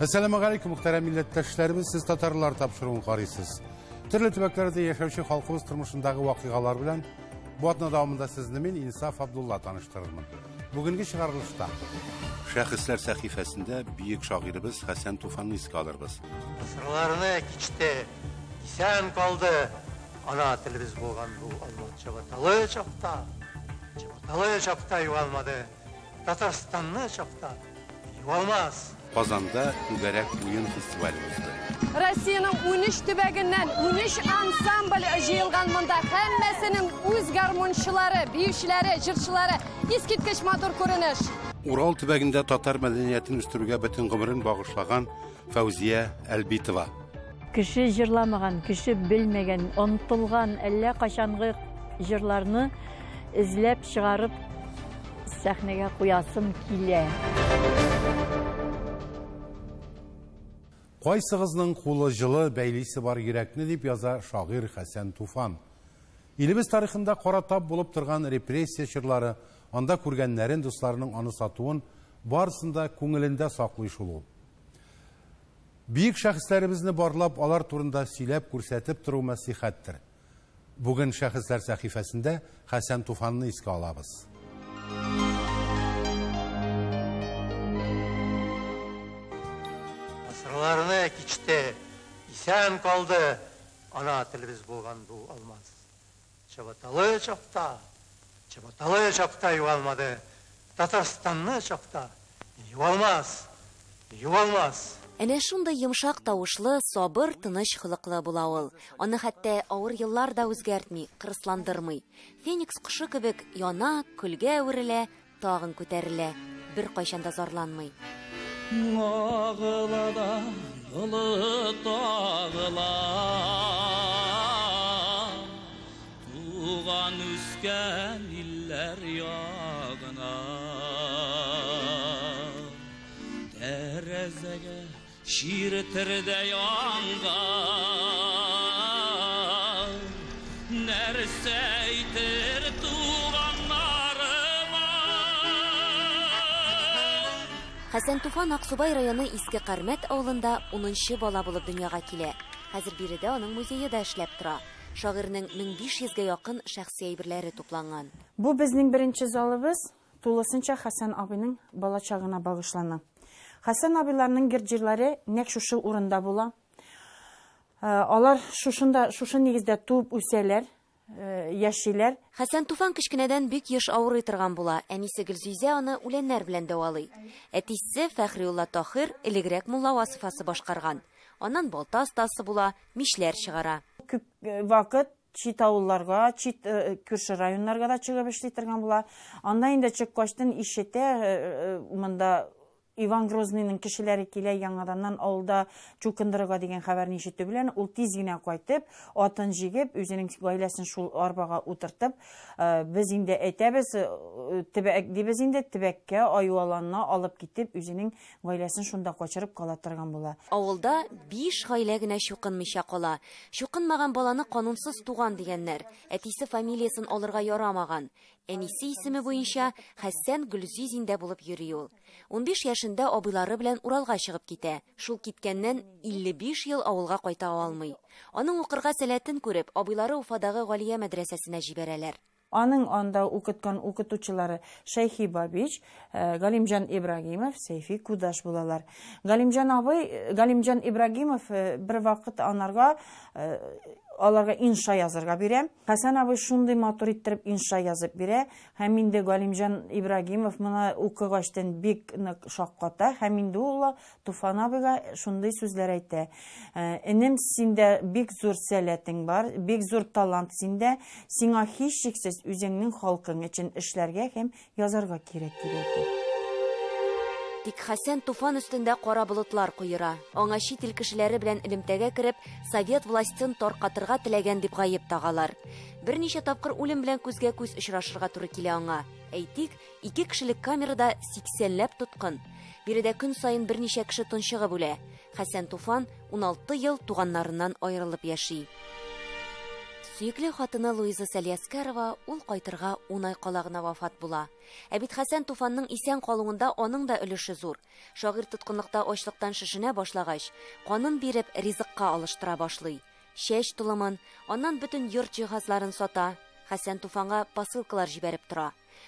Әссәламегаләйкүм, мөхтәрәм милләттәшләребез, сез татарлар тапшыруын карыйсыз. Төрле төбәкләрдә яшәүче халкыбыз тормышындагы вакыйгалар белән бу атна дәвамында сезне мин Инсаф Абдулла таныштырырмын. Бүгенге чыгарылышта Шәхесләр сәхифәсендә бөек шагыйребез Хәсән Туфанны искә алырбыз. Гасырларны кичте, исән калды ана телебез булган бу алма чабаталы чакта, чабаталы чакта югалмады. Татарстанны чакта югалмас. Казанда түгәрәк уен фестивале узды. Россиянең 13 төбәгеннән 13 ансамбль җыелган монда. Һәммәсенең үз гармунчылары, биючеләре, җырчылары. Искиткеч матур күренеш. Урал төбәгендә татар мәдәниятен үстерүгә бөтен гомерен багышлаган Фәүзия Әлбитова. Кеше җырламаган, кеше белмәгән, онытылган әллә кайчангы җырларны эзләп чыгарып сәхнәгә куясым килә. Кайсыгызның кулы җылы, бәйлисе бар йөрәкне, дип яза шагыйрь Хәсән Туфан. Илебез тарихында кара тап булып торган репрессия чорлары, анда күргәннәрен, дусларының аны сатуын барысын да күңелендә саклый шул ул. Бөек шәхесләребезне барлап, алар турында сөйләп, күрсәтеп тору мәслихәттер. Бүген шәхесләр сәхифәсендә Хәсән Туфанны искә алабыз. Гасырларны кичте, исән калды ана телебез булган бу алмаз. Чабаталы чакта, чабаталы чакта югалмады. Татарстанны чакта югалмас, югалмас. Әнә шундый йомшак тавышлы, сабыр, тыныч холыклы була ул. Аны хәтта авыр еллар да үзгәртми, кырысландырмый. Феникс кошы кебек яна, көлгә әверелә, тагын күтәрелә. Бер кайчан да зарланмый. Агыла да болыт агыла, туган үскән илләр ягына. Тәрәзәгә чиртердә янган, нәрсә әйтер туганнарыма? Хәсән Туфан Аксубай районы Иске Кармәт авылында 10нчы бала булып дөньяга килә. Хәзер биредә аның музее да эшләп тора. Шагыйрьнең 1500гә якын шәхси әйберләре тупланган. Бу безнең беренче залыбыз тулысынча Хәсән абыйның балачагына багышлана. Хәсән абыйларның герҗирләре нәкъ шушы урында була. Алар шушы нигездә туып үсәләр, яшиләр. Хәсән Туфан кечкенәдән бик еш авырый торган була. Әнисе Гөлзизә аны үләннәр белән дәвалый. Әтисе Фәхриулла Тахир элегрәк мулла вазифасы башкарган. Аннан балта остасы була, мишләр чыгара. Күп вакыт чит авылларга, чит күрше районнарга да чыгып эшли торган була. Анда инде чыккачтын ишетә, монда Иван Грозныйның кешеләре килә яңаданнан авылда чукындырырга дигән хәбәрне ишетү белән ул тиз генә кайтып, атын җигеп, үзенең гаиләсен шул арбага утыртып, без инде әйтәбез, төбәк дибез инде, төбәккә, аю аланына алып китеп, үзенең гаиләсен шунда качырып кала торган була. Авылда 5 гаилә генә чукынмыйча кала. Чукынмаган баланы канунсыз туган дигәннәр. Әтисе фамилиясен алырга ярамаган. Әнисе исеме буенча Хәсән Гөлзизиндә булып йөри ул. 15 яшендә абыйлары белән Уралга чыгып китә. Шул киткәннән 55 ел авылга кайта алмый. Аның укырга сәләтен күреп, абыйлары Уфадагы Галия мәдрәсәсенә җибәрәләр. Аның анда укыткан укытучылары Шәйхи Бабич, Галимҗан Ибрагимов, Сәйфи Кудаш булалар. Галимҗан абый, Галимҗан Ибрагимов бер вакыт аларга инша язырга бирә. Хәсән абый шундый матур иттереп инша язып бирә. Һәм инде Галимҗан Ибрагимов моны укыгачтан бик нык шакката. Һәм инде ул Туфан абыйга шундый сүзләр әйтә. Энем, синдә бик зур сәләтең бар, бик зур талант синдә. Сиңа һичшиксез үзеңнең халкың өчен эшләргә һәм язарга кирәк дип әйтә. Тик Хәсән Туфан өстендә кара болытлар куера. Аңа чит ил кешеләре белән элемтәгә кереп, совет властен таркатырга теләгән дип гаеп тагалар. Берничә тапкыр үлем белән күзгә күз очрашырга туры килә аңа. Әйтик, 2 кешелек камерада 80ләп тоткын. Биредә көн саен берничә кеше тончыгып үлә. Хәсән Туфан 16 ел туганнарыннан аерылып яши. Сөекле хатыны Луиза Сәлиәскәрова ул кайтырга 10 ай кала гына вафат була. Ә бит Хәсән Туфанның исән калуында аның да өлеше зур. Шагыйрь тоткынлыкта ачлыктан шешенә башлагач, канын биреп ризыкка алыштыра башлый. Чәч толымын, аннан бөтен йорт җиһазларын сата. Хәсән Туфанга посылкалар җибәреп тора.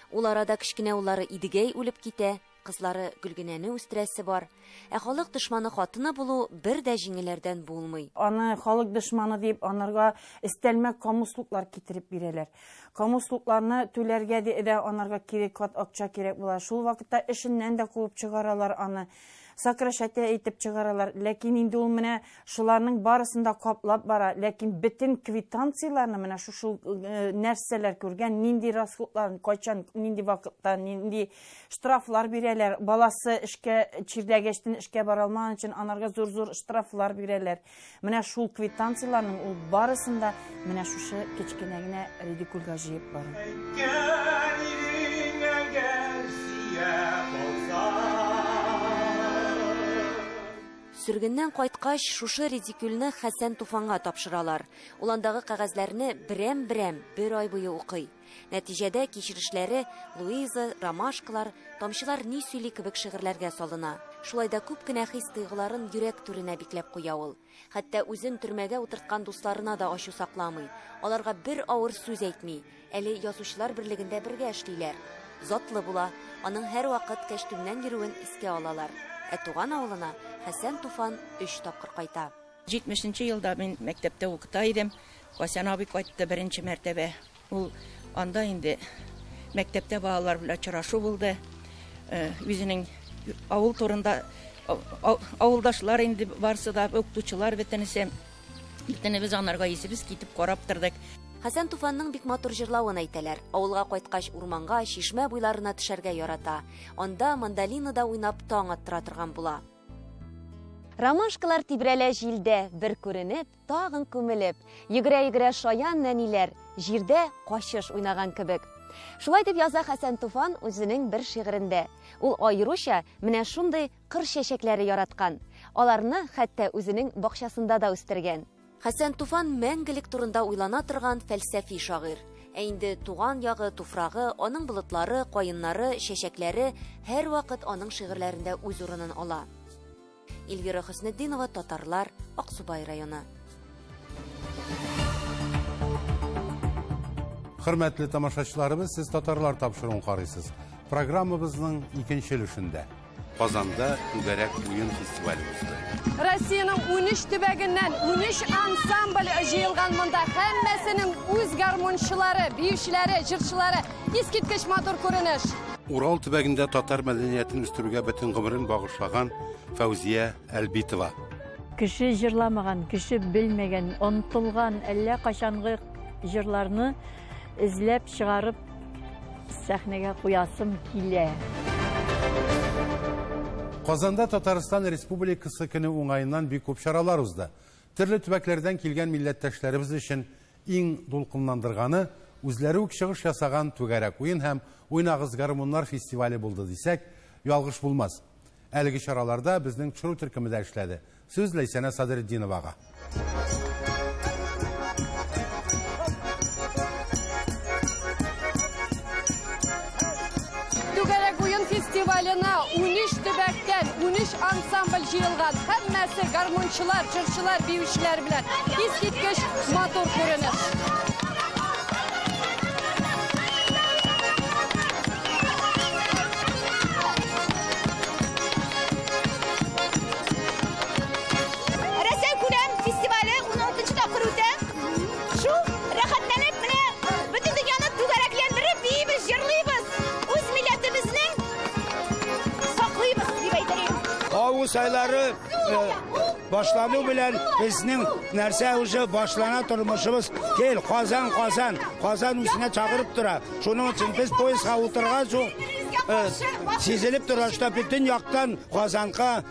Ул арада кечкенә уллары Идегәй үлеп китә, кызлары Гөлгенәне үстерәсе бар. Ә халык дошманы хатыны булу бер дә җиңелләрдән булмый. Аны халык дошманы дип анарга өстәлмә комуслуклар китереп бирәләр. Комуслукларны түләргә дә анарга кирәк кат акча кирәк була. Шул вакытта эшеннән дә куып чыгаралар аны. Сокращать итеп чыгаралар. Ләкин инде ул менә шуларның барысын да каплап бара. Ләкин бөтен квитанцияләрне менә шул нәрсәләр күргән, нинди расходларын, кайчан, нинди вакытта, нинди штрафлар бирәләр. Баласы эшкә чирләгәчтен эшкә бара алмаган өчен анарга зур-зур штрафлар бирәләр. Менә шул квитанцияләрнең ул барысын да менә шушы кечкенә генә ридикульгә җыеп бара. Сөргеннән кайткач, шушы ридикюльне Хәсән Туфанга тапшыралар. Ул андагы кәгазьләрне берәм-берәм бер ай буе укый. Нәтиҗәдә кичерешләре Луиза, Ромашкалар, Тамчылар ни сөйли кебек шигырьләргә салына. Шулай да күп кенә хис-тойгыларын йөрәк түренә бикләп куя ул. Хәтта үзен төрмәгә утырткан дусларына да ачу сакламый. Аларга бер авыр сүз әйтми. Әле язучылар берлегендә бергә эшлиләр. Затлы була. Аның һәр вакыт кәчтүмнән йөрүен искә алалар. Ә туган авылына Хәсән Туфан 3 тапкыр кайта. 70 елда мин мәктәптә укыта идем. Хәсән абый кайтты беренче мәртәбә. Ул анда инде мәктәптә балалар белән очрашу булды. Үзенең авыл турында авылдашлар инде барсы да, укытучылар бөтенесе. Бөтенебез анарга исебез китеп карап тордык. Хәсән Туфанның бик матур җырлавын әйтәләр. Авылга кайткач урманга, чишмә буйларына төшәргә ярата. Анда мандолинада уйнап таң аттыра торган була. Ромашкалар тибрәлә җилдә, бер күренеп, тагын күмелеп. Йөгерә-йөгерә шаян нәниләр, җирдә качыш уйнаган кебек. Шулай дип яза Хәсән Туфан үзенең бер шигырендә. Ул аеруча менә шундый кыр чәчәкләре яраткан. Аларны хәтта үзенең бакчасында да үстергән. Хәсән Туфан мәңгелек турында уйлана торган фәлсәфи шагыйрь. Ә инде туган ягы, туфрагы, аның болытлары, каеннары, чәчәкләре һәр вакыт аның шигырьләрендә үз урынын ала. Эльвира Хөснетдинова, Татарлар, Аксубай районы. Хөрмәтле тамашачыларыбыз, сез Татарлар тапшыруын карыйсыз. Программабызның икенче өлешендә Казанда түгәрәк уен фестивале узды. Россиянең 13 төбәгеннән 13 ансамбль җыелган монда. Һәммәсенең үз гармунчылары, биючеләре, җырчылары. Искиткеч матур күренеш. Урал төбәгендә татар мәдәниятен үстерүгә бөтен гомерен багышлаган Фәүзия Әлбитова. Кеше җырламаган, кеше белмәгән, онытылган әллә кайчангы җырларны эзләп чыгарып сәхнәгә куясым килә. Казанда Татарстан Республикасы көне уңаеннан бик күп чаралар узды. Төрле төбәкләрдән килгән милләттәшләребез өчен иң дулкынландырганы үзләре үк чыгыш ясаган түгәрәк уен һәм Уйнагыз гармуннар фестивале булды дисәк, ялгыш булмас. Әлеге чараларда безнең төшерү төркеме дә эшләде. Сүз Ләйсәнә Садретдиновага. Түгәрәк уен фестиваленә 13 төбәктән 13 ансамбль җыелган. Һәммәсе гармунчылар, җырчылар, биючеләр белән. Искиткеч матур күренеш. Рәсәй күләм фестивале 16 тапкыр үтә. Шул рәхәтләнеп менә бөтен дөньяны түгәрәкләндереп биибез, җырлыйбыз. Үз милләтебезне саклыйбыз дип әйтер идем. Август айлары башлану белән безнең нәрсә уже башлана тормышыбыз. Кел, Казан, Казан, Казан үзенә чакырып тора. Шуның өчен без поездга утыргач ук сизелеп тора, что бөтен яктан Казанга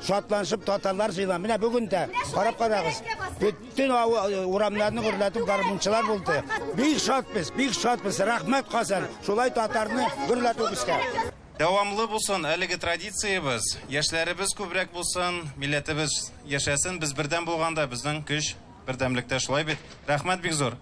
шатланышып татарлар җыела. Менә бүген дә карап карагыз. Бөтен урамнарны гөрләтеп гармунчылар булды. Бик шатбыз, бик шатбыз. Рәхмәт Казан. Шулай татарны гөрләтүгезгә. Дәвамлы булсын әлеге традициябез, яшьләребез күбрәк булсын, милләтебез яшәсен. Без бердәм булганда безнең көч бердәмлектә, шулай бит. Рәхмәт бик зур.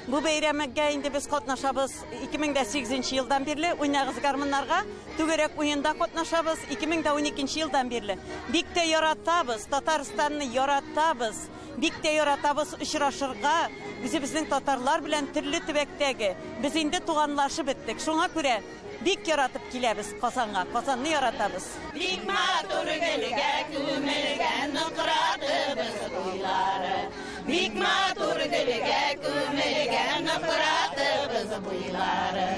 Бу бәйрәмгә инде без катнашабыз 2008 елдан бирле, Уйнагыз гармуннарга түгәрәк уенда катнашабыз 2012 елдан бирле. Бик тә яратабыз, Татарстанны яратабыз, бик тә яратабыз очрашырга, үзебезнең татарлар белән төрле төбәктәге. Без инде туганлашып беттек. Шуңа күрә бик яратып киләбез Казанга, Казанны яратабыз. Бик матур гөлгә күмелгән нократыбыз буйлары. Бик матур гөлгә күмелгән нократыбыз буйлары.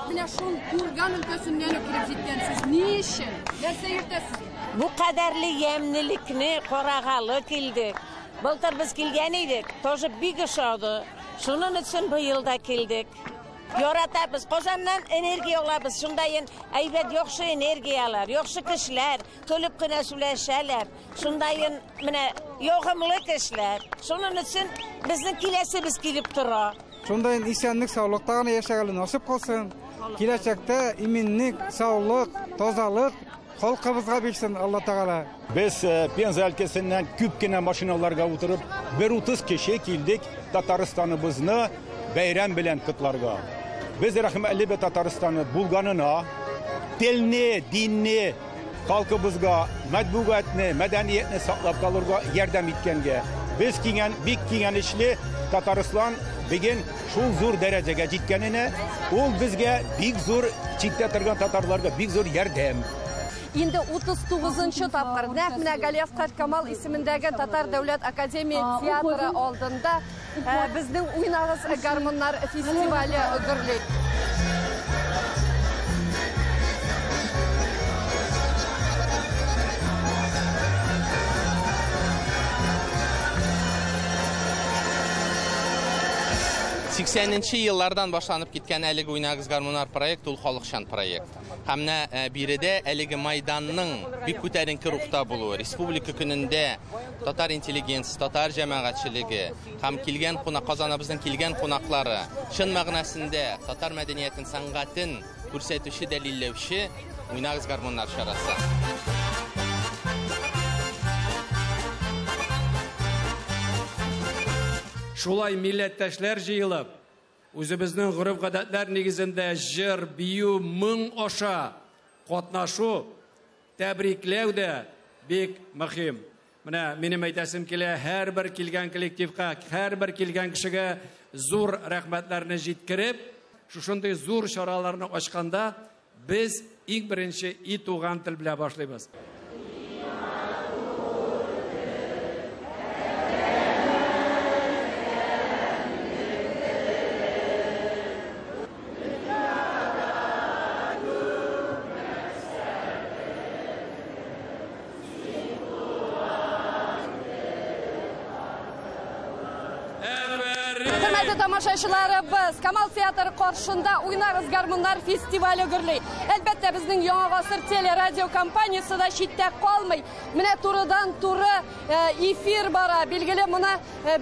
Менә шул Курган өлкәсеннән үк килеп җиткәнсез. Ни өчен? Нәрсә йөртәсез? Бу кадәрле ямьлелекне карагалы килдек. Былтыр без килгән идек, тоже бик ошады. Шуның өчен быел да килдек. Яратабыз, Казаннан энергия алабыз. Шундаен әйбәт яхшы энергияләр, яхшы кешеләр, көлеп кенә сөйләшәләр. Шундаен менә ягымлы кешеләр. Шуның өчен безнең киләсебез килеп тора. Шундаен исәнлек, саулыкта гына яшәгәле насыйп кылсын. Киләчәктә иминлек, саулык, тазалык халкыбызга бирсен Алла Тәгалә. Без Пенза өлкәсеннән күп кенә машиналарга утырып, бер 30 кеше килдек Татарстаныбызны бәйрәм белән котларга. Без рәхмәтле бе Татарстаны булганына, телне, динне, халкыбызга, матбугатны, мәдәниятне саклап калырга ярдәм иткәнгә. Без киңән, бик киңәнешле Татарстан бүген шул зур дәрәҗәгә җиткәненә, ул безгә бик зур читтә торган татарларга бик зур ярдәм. Инде 39-нчы тапкыр нәкъ менә Галиәсгар Камал исемендәге Татар дәүләт академия театры алдында безнең Уйнагыз гармуннар фестивале гөрли. Сиксәненче еллардан башланып киткән әлеге Уйнагыз гармуннар проект ул халыкчан проект. Һәм менә биредә әлеге майданның бик күтәренке рухта булуы, республика көнендә татар интеллигенциясе, татар җәмәгатьчелеге һәм килгән кунак, Казаныбызның килгән кунаклары чын мәгънәсендә татар мәдәниятен, сәнгатен күрсәтүче, дәлилләүче Уйнагыз гармуннар чарасы. Шулай милләттәшләр җыелып, үзебезнең гореф-гадәтләр нигезендә җыр, бию, моң аша катнашу, тәбрикләү дә бик мөһим. Менә минем әйтәсем килә, һәрбер килгән коллективка, һәрбер килгән кешегә зур рәхмәтләрне җиткереп, шушындый зур чараларны ачканда без иң беренче и туган тел белән башлыйбыз. Хөрмәтле тамашачыларыбыз, Камал театры каршында Уйнагыз гармуннар фестивале гөрли. Әлбәттә, безнең Яңа гасыр телерадио компаниясе дә читтә калмый. Менә турыдан-туры эфир бара. Билгеле, моны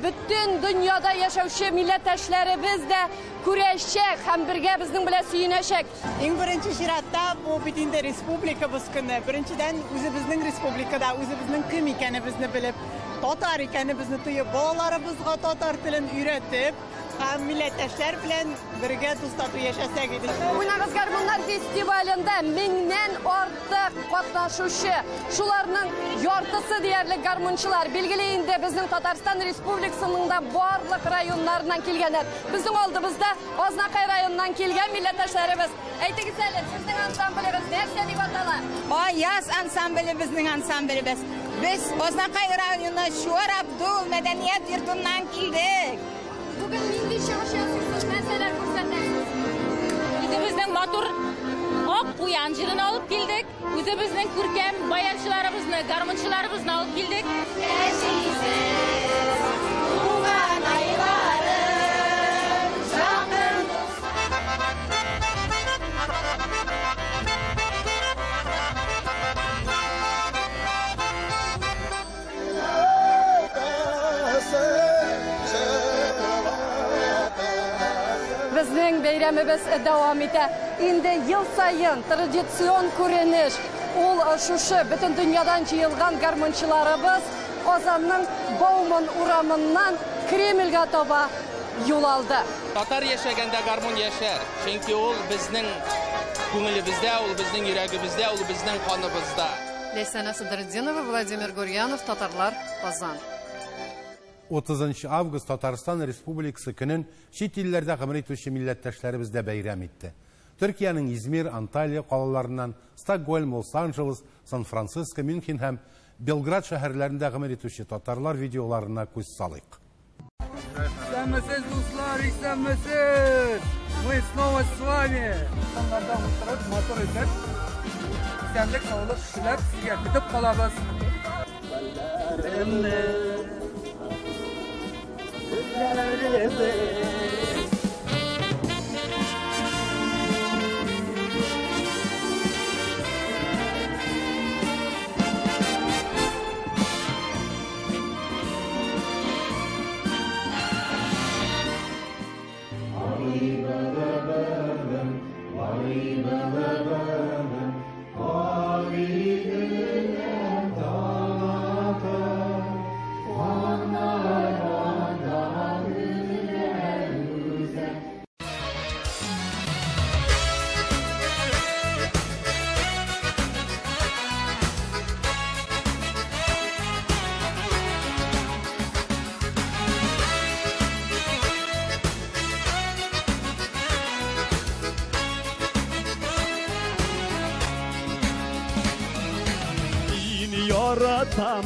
бөтен дөньяда яшәүче милләттәшләребез дә күрәчәк һәм бергә безнең белән сөенәчәк. Иң беренче чиратта бу бит инде республикабыз көне. Беренчедән үзебезнең республикада үзебезнең кем икәнебезне белеп, татар икәнебезне тоеп, балаларыбызга татар телен өйрәтеп, һәм милләттәшләр белән бергә дус-тату яшәсәк иде. Уйнагыз гармуннар фестивалендә 1000-нән артык катнашучы, шуларның яртысы диярлек гармунчылар. Билгеле инде безнең Татарстан Республикасының да барлык районнарыннан килгәннәр. Безнең алдыбызда Азнакай районыннан килгән милләттәшләребез. Әйтегез әле, сезнең ансамблегез нәрсә дип атала? Аяз ансамбле безнең ансамблебез. Без Азнакай районы Чуар Абдул мәдәният йортыннан килдек. Бүген нинди чыгыш ясыйсыз, нәрсәләр күрсәтәсез? Үзебезнең матур ак куян җырын алып килдек. Үзебезнең күркәм баянчыларыбызны, гармунчыларыбызны алып килдек. Яшисез, туганайларым, якын Безнең бәйрәмебез дәвам итә. Инде ел саен традицион күренеш. Ул шушы бөтен дөньядан җыелган гармунчыларыбыз Казанның Бауман урамыннан Кремльгә таба юл алды. Татар яшәгәндә гармун яшәр, чөнки ул безнең күңелебездә, ул безнең йөрәгебездә, ул безнең каныбызда. Ләйсәнә Садретдинова, Владимир Гурьянов, Татарлар, Казан. 30 август Татарстан Республикасы көнен чит илләрдә гомер итүче милләттәшләребез дә бәйрәм итте. Төркиянең Измир, Анталия калаларыннан, Стокгольм, Лос-Анджелес, Сан-Франциско, Мюнхен һәм Белград шәһәрләрендә гомер итүче татарлар видеоларына күз салыйк. Исәнмесез, дуслар, исәнмесез! Мы снова с вами! Аннарда утырып, матур итеп, исәнлек, саулык теләп, сезгә көтеп калабыз. Сине яратам,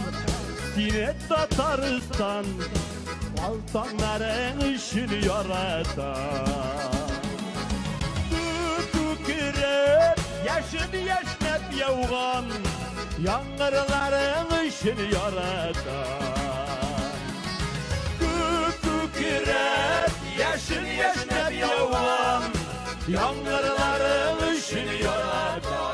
сине Татарстан, Алтаннарың өчен яратам. Күкрәп, яшен яшьнәп яуган, Яңгырларың өчен яратам. Күкрәп, яшен яшьнәп яуган, Яңгырларың өчен яратам.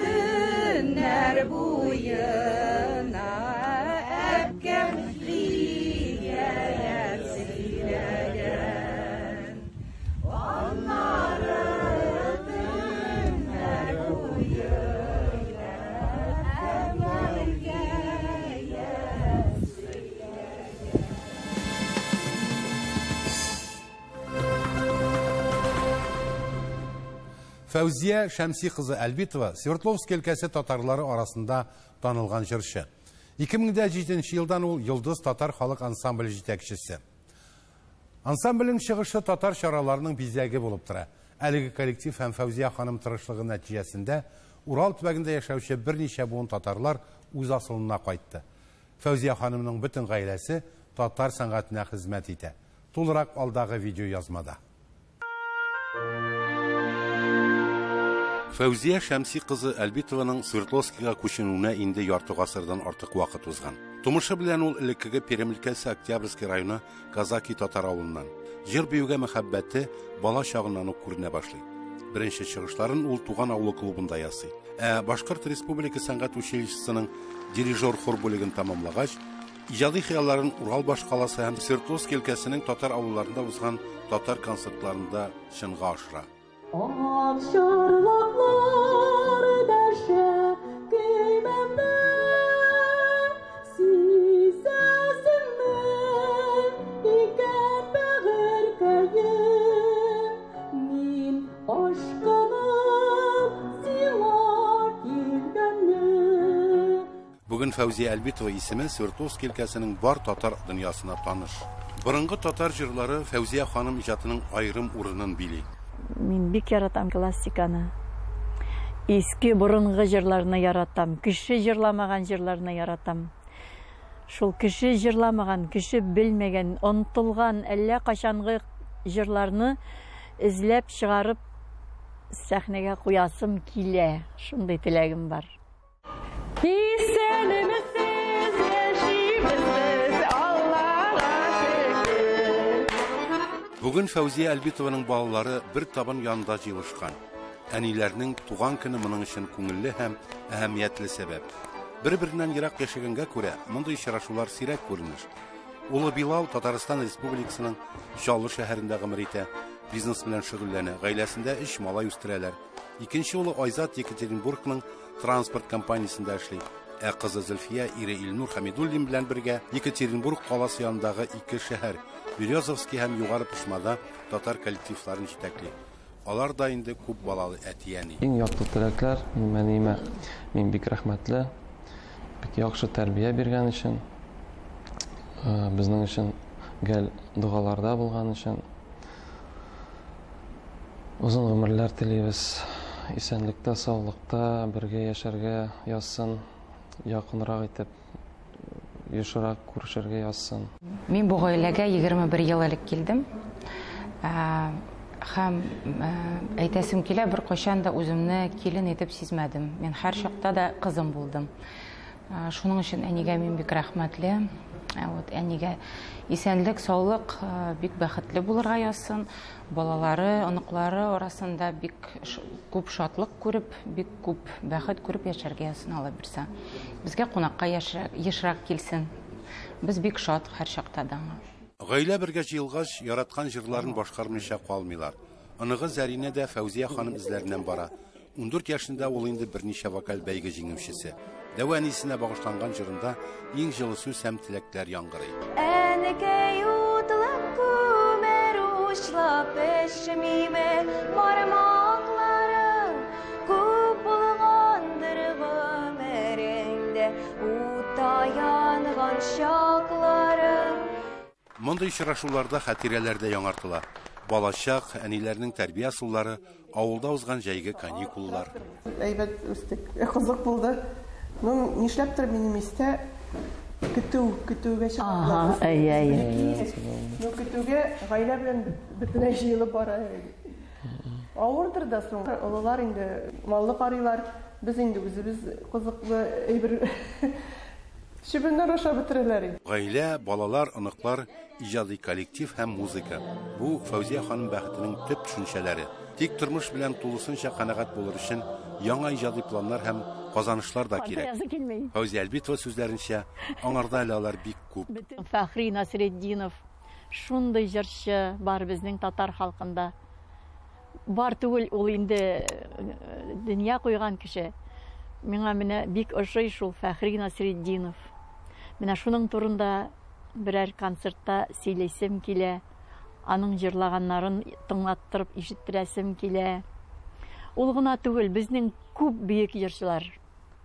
Төннәр буена әбкәм хикәят сөйләгән. Аннары төннәр буена әбкәм хикәят сөйләгән. Фәүзия Шәмси кызы Әлбитова Свердловск өлкәсе татарлары арасында танылган җырчы. 2007 елдан ул Йолдыз татар халык ансамбле җитәкчесе. Ансамбльнең чыгышы татар чараларының бизәге булып тора. Әлеге коллектив һәм Фәүзия ханым тырышлыгы нәтиҗәсендә Урал төбәгендә яшәүче берничә буын татарлар үз асылына кайтты. Фәүзия ханымның бөтен гаиләсе татар сәнгатенә хезмәт итә. Тулырак алдагы видео язмада. Фәүзия Шәмси кызы Әлбитованың Свердловскига күченүенә инде ярты гасырдан артык вакыт узган. Тумышы белән ул элеккеге Пермь өлкәсе Октябрьский районы Казаки татар авылыннан. Җыр биюгә мәхәббәте бала чагыннан ук күренә башлый. Беренче чыгышларын ул туган авылы клубында ясый. Ә Башкорт республика сәнгать училищесының дирижер хор бүлеген тәмамлагач, иҗади хыялларын Урал башкаласы һәм Свердловск өлкәсенең татар авылларында узган татар концертларында чынга ашыра. Акчарлаклар дәшә көймәмдә, сизәсеңме икән бәгырькәем, мин ашкынып сиңа килгәнне. Бүген Фәүзия Әлбитова исеме Свердловск өлкәсенең бар татар дөньясына таныш. Борынгы татар җырлары Фәүзия ханым иҗатының аерым урынын били. Мин бик яратам классиканы. Иске борынгы җырларны яратам, кеше җырламаган җырларны яратам. Шул кеше җырламаган, кеше белмәгән, онытылган әллә кайчангы җырларны эзләп чыгарып сәхнәгә куясым килә. Шундый теләгем бар. Исәнмесез, яшибез без, Аллага шөкер. Бүген Фәүзия Әлбитованың балалары бер табын янында җыелышкан. Әниләрнең туган көне моның өчен күңелле һәм әһәмиятле сәбәп. Бер-береннән ерак яшәгәнгә күрә, мондый очрашулар сирәк күренеш. Улы Билал Татарстан Республикасының Чаллы шәһәрендә гомер итә, бизнес белән шөгыльләнә, гаиләсендә өч малай үстерәләр. Икенче улы Айзат Екатеринбургның транспорт компаниясендә эшли. Ә кызы Зөлфия ире Илнур Хәмидуллин белән бергә Екатеринбург каласы янындагы ике шәһәр, Березовский һәм Югары Пышмада татар коллективларын җитәкли. Алар да инде күп балалы әти-әни. Иң якты теләкләр минем әниемә. Мин бик рәхмәтле. Бик яхшы тәрбия биргән өчен. Безнең өчен гел догаларда булган өчен. Озын гомерләр телибез. Исәнлектә, саулыкта бергә яшәргә язсын. Якынрак итеп, ешрак күрешергә язсын. Мин бу гаиләгә 21 ел элек килдем. Һәм әйтәсем килә, беркайчан да үземне килен итеп сизмәдем. Мин һәр чакта да кызым булдым. Шуның өчен әнигә мин бик рәхмәтле. Вот әнигә исәнлек, саулык, бик бәхетле булырга язсын. Балалары, оныклары арасында бик күп шатлык күреп, бик күп бәхет күреп яшәргә язсын, Алла бирсә. Безгә кунакка ешрак килсен. Без бик шат һәр чакта да аңа. Гаилә бергә җыелгач, яраткан җырларын башкармыйча калмыйлар. Оныгы Зәринә дә Фәүзия ханым эзләреннән бара. 14 яшендә ул инде берничә вокаль бәйге җиңүчесе. Дәү әнисенә багышланган җырында иң җылы сүз һәм теләкләр яңгырый. Әнекәй утлы күмер учлап пешмиме бармакларың, күп булгандыр гомереңдә утта янган чакларың. Мондый очрашуларда хатирәләр дә яңартыла. Балачак, әниләрнең тәрбия ысуллары, авылда узган җәйге каникуллар. Әйбәт үстек, кызык булды. Ну, нишләптер минем истә көтү, көтүгә чыгардылар. Ага, әйе, әйе. Ну, көтүгә гаилә белән бөтенләй җыелып бара. Авырдыр да соң. Олылар инде маллы карыйлар. Без инде үзебез кызыклы әйбер чебеннәр ашап бетерәләр инде. Гаилә, балалар, оныклар, иҗади коллектив һәм музыка. Бу Фәүзия ханым бәхетенең төп төшенчәләре. Тик тормыш белән тулысынча канәгать булыр өчен яңа иҗади планнар һәм казанышлар да кирәк. Фәүзия Әлбитова сүзләренчә, аңарда әле алар бик күп. Фәхри Насретдинов шундый җырчы бар безнең татар халкында. Бар түгел, ул инде дөнья куйган кеше. Миңа менә бик ошый шул Фәхри Насретдинов. Менә шуның турында берәр концертта сөйлисем килә. Аның җырлаганнарын тыңлаттырып ишеттерәсем килә. Ул гына түгел, безнең күп бөек җырчылар,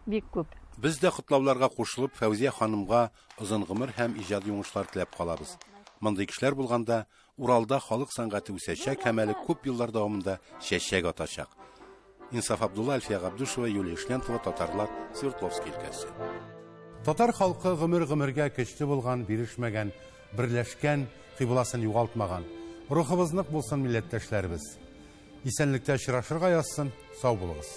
бик күп. Без дә котлауларга кушылып, Фәүзия ханымга озын гомер һәм иҗади уңышлар теләп калабыз. Мондый кешеләр булганда, Уралда халык сәнгате үсәчәк һәм әле күп еллар дәвамында чәчәк атачак. Инсаф Абдулла, Әлфия Габдушева, Юлия Шнентова, Татарлар, Свердловский өлкәсе. Татар халкы гомер-гомергә көчле булган, бирешмәгән, берләшкән, кыйбласын югалтмаган. Рухыбыз нык булсын, милләттәшләребез. Исәнлектә очрашырга язсын, сау булыгыз.